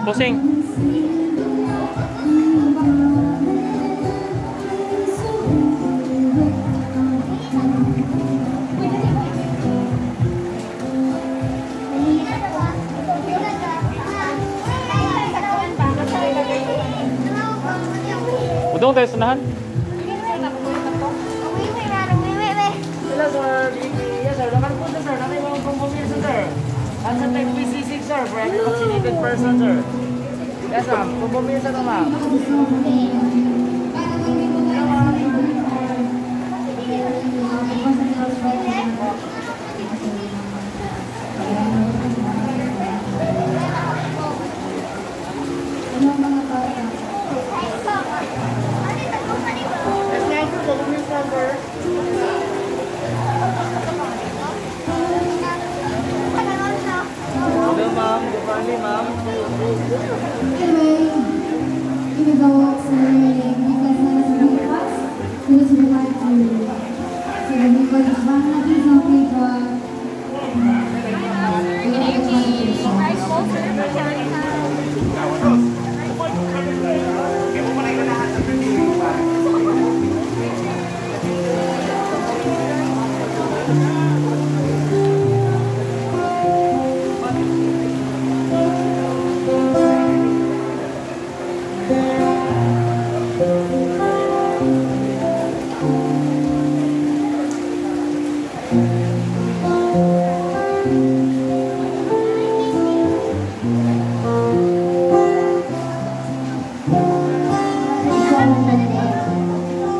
Pusing. Udong tayo sanahan. Hello sir, yes sir, naman po sir, naman yung combo meal sir. Asa type PC6 sir, for every vaccinated person sir. Yes ma'am, combo meal sir ma'am. Yes ma'am, combo meal sir. Hello ma'am, good morning ma'am. Anyway, even though it's learning because us, we just would like to say that because it's one of these okay, but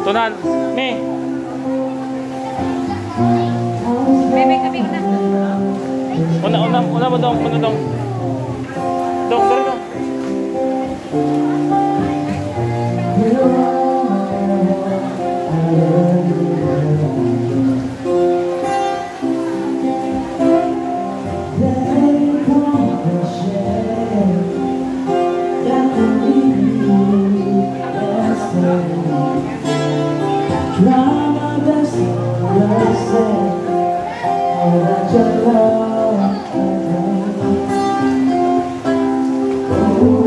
Tunan, me. Bebe, kabi na. Una, una, una mo dong, una dong. Dong, dali dong. Try my best to understand all that your love has done. Oh,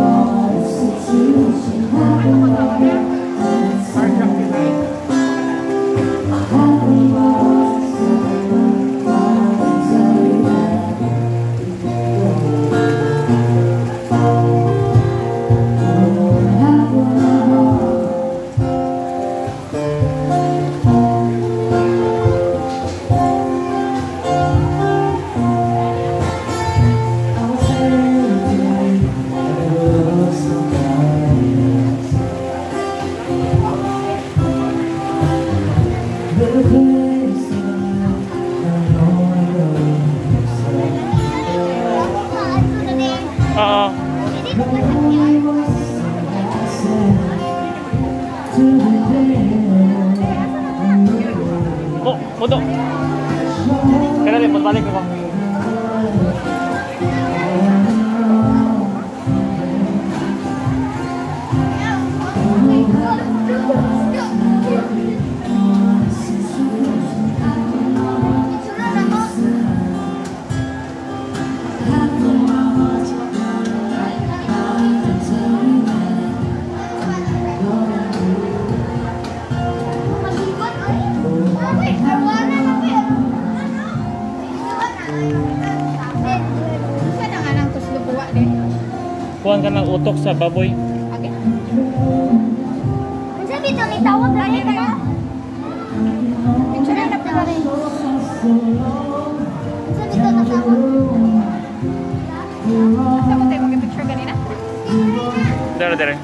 all the situation happened. Oo. Mo, mudo. Kaya rin, balik ko. Kuhan ka ng utok sa baboy. Okay. Unsa bitaw ni tawag lagi ka? Picture na pa rin. Unsa bitaw na tawag? Asa mo tayo mag-picture ganina? Dere, dere.